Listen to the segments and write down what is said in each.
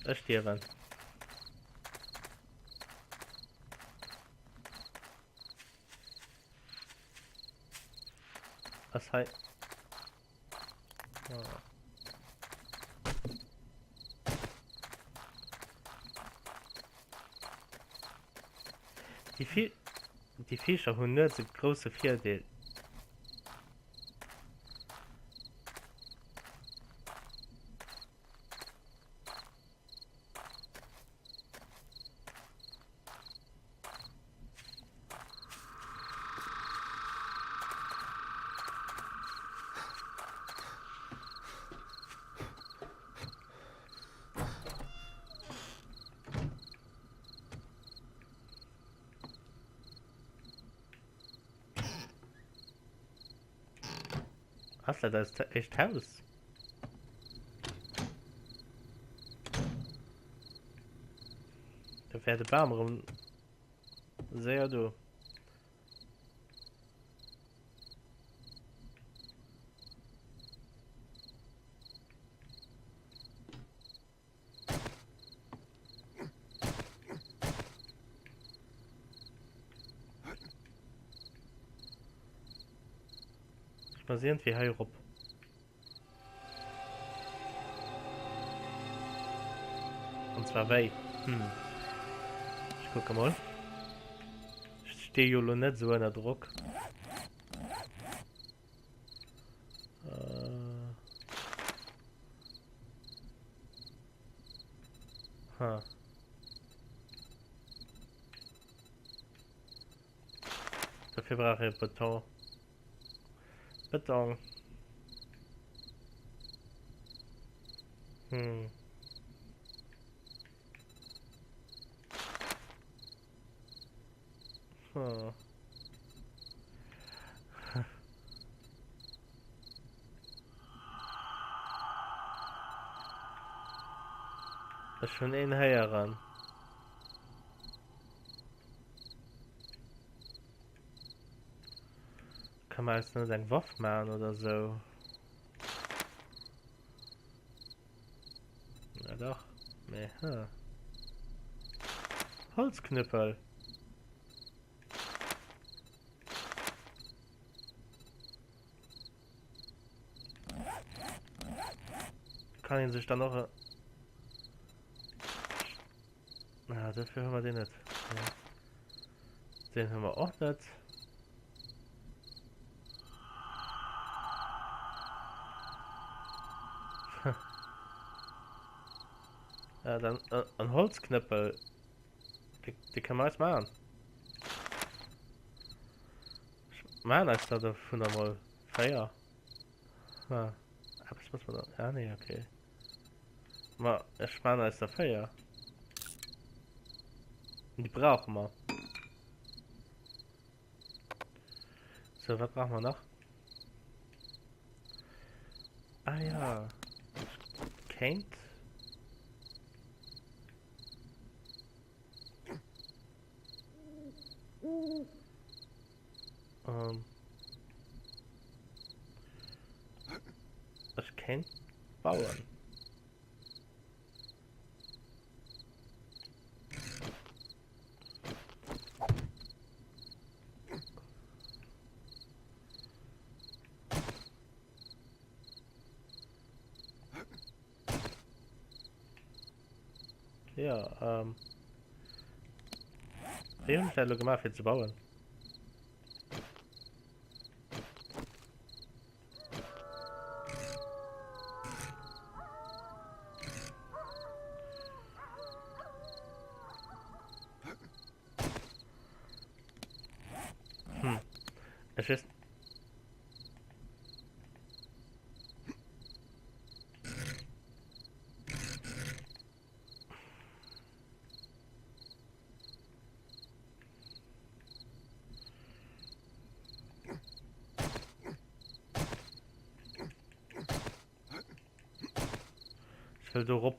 Ech stierwen. Ass hei... Oh. Déi Vi déi Viecher hunn nuets e grousse Virdeel. Ass dat eist éischt Haus? Da wär de Bam erëm séier do. Ech muss iergendwéi hei erop. An zwar wéi? Hm. Ech kucke mol. Ech sti jo lo net esou ënner Drock. Äh. Ha. Dafür brauche ich Beton. Beton. Hm. Hm. Ech hunn een héieren. Kann man eis net eng Waff maachen oder sou? Ja dach. Mee hm. Holzknüppel. Kann een sech dann och e Ah, dafür hu mer deen net. Ja. Den hu mer och net. Ja, dann äh, en Holzknëppel. Déi, déi kann mer eis maachen. Ech maachen eis da dovunner mol 4. Ha, eppes muss man da. Ah, nee, okay. Ma ech maachen eis der 4. Déi brauche mer. So, wat brauche mer nach? Ah ja. Ech kéint. Ähm. Ech kéint bauen. Ja, ähm. Wéi hunn ech dat elo gemaach fir ze bauen? Hm. Ech weess. Ech wëll do rop.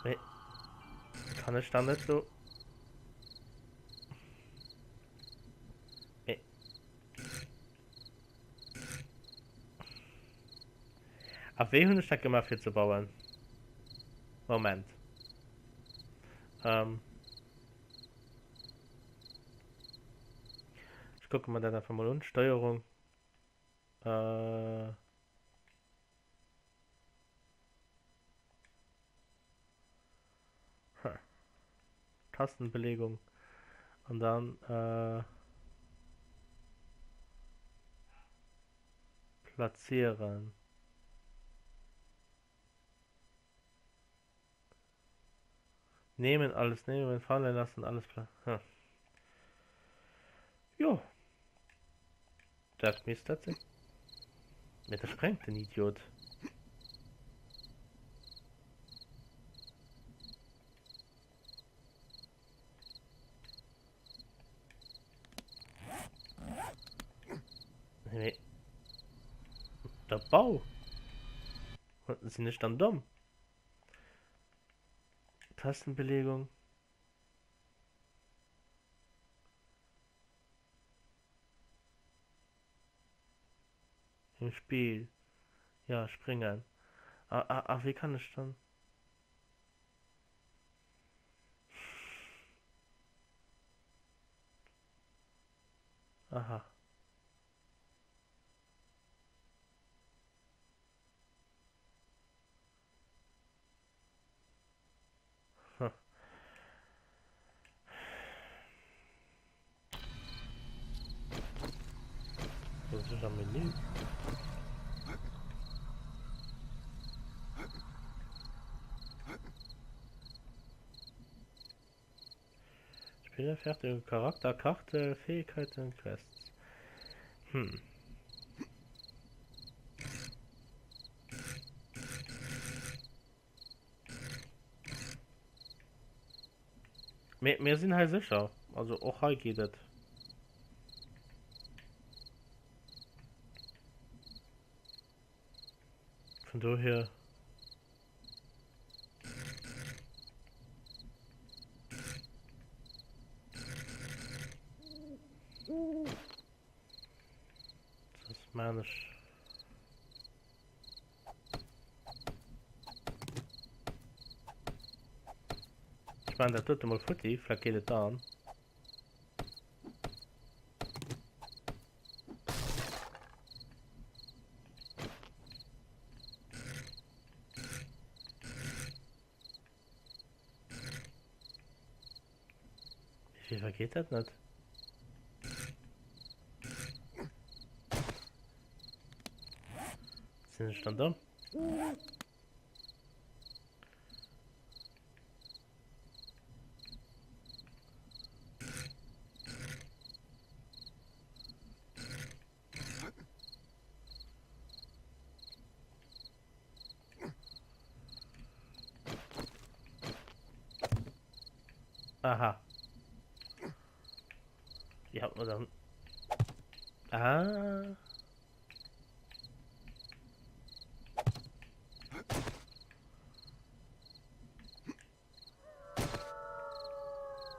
Mee kann ech da net do... wéi hunn ech dat gemaach fir ze bauen? Moment. Ähm. Ech kucke mer dat einfach mol un. Steuerung. Äh. Huh. Tastenbelegung. An dann äh, platzieren. Nehmen, alles nehmen, fallen lassen, alles hm. Jo. Dat misst dat sinn. Mee da sprengt den Idiot. Nee. Der Bau. Sinn ech dann domm? Tastenbelegung. Im Spiel. Ja, springen. A, a, a wéi kann ech dann... Aha. Das ist am Menü. Spieler fertigen Charakter, Karte, Fähigkeiten, Quests. Hm. Mir, mir sinn hei sécher. Also och hei geet et. Vun dohier. Das meine ich. Ech maachen dat dote mol futti, vläicht geet et dann. Wéi vergeet dat net? Sinn ech dann domm? Aha. Ja, dann. Ah.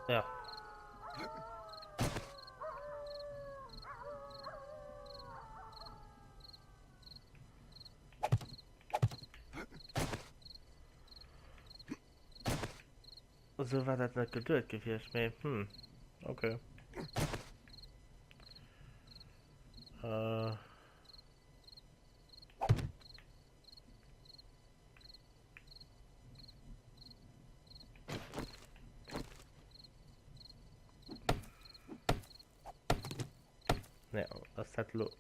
Ja. Esou war dat net geduet gewiescht, mee hm, okay. Äh. Nee, ass dat lo...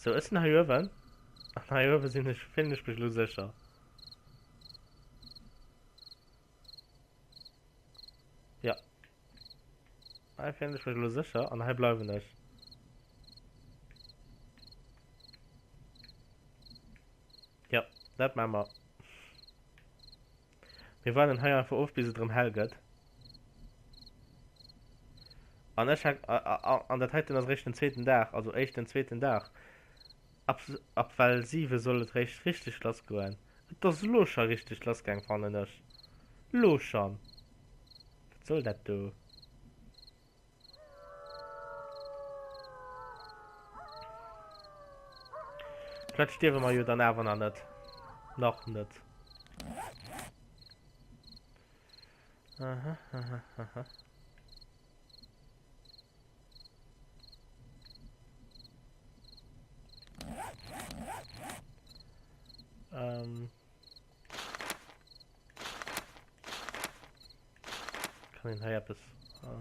So, ech sinn hei uewen. An hei uewe sinn ech, fillen ech mech elo sécher. Ja. Hei fillen ech mech elo sécher an hei bleiwen ech. Ja, dat maache mer. Mir waarden hei einfach of, bis et erëm hell gëtt. An ech hat, an dat heiten ass eréischt den zweeten Dag, also éischt den zweeten Dag. Ab, ab Well 7 soll et réischt richteg lass goen. Et ass elo scho richteg lass gaang fannen ech. Lo schon. Wat soll dat do? Vläit stierwe mer jo dann awer nach net. Nach net. Aha, aha, aha. Ähm. Kann een hei eppes... Ah.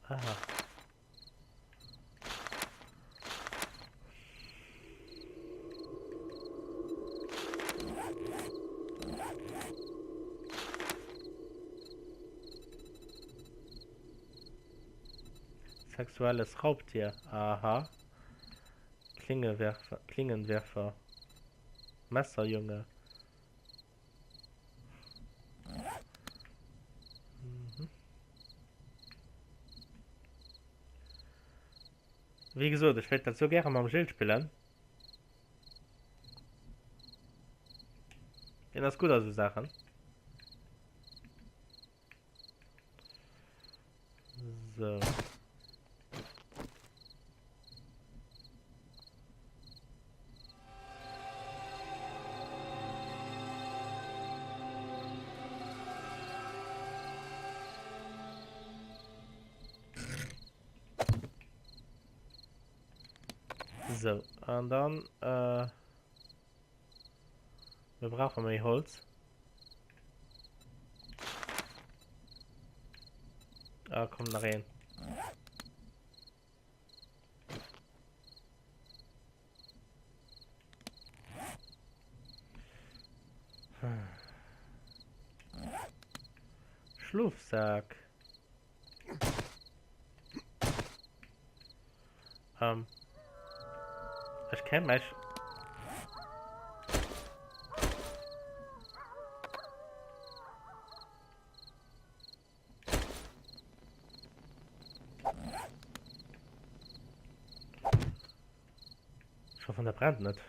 Aha. Sexuelles Raubtier. Aha. Klingewerfer, Klingenwerfer. Messerjunge. Mhm. Wéi gesot, ech wéilt dat sou gäre mam Gilles spillen. Deen ass gutt a sou Saachen. So. So, an dann, äh, mir brauche méi Holz. Ah, komm nach een. Schlofsak. Ähm. Ech kenn mech. Ich hoffe, der brennt nicht.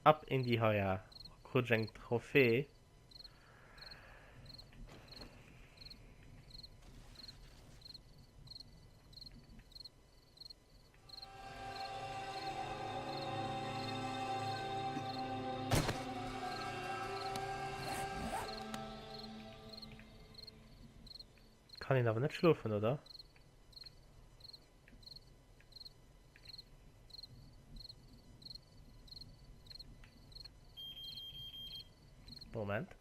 Ab in die Heuer. Krut ech eng Trophäe. Kann een awer net schlofen, oder? Moment.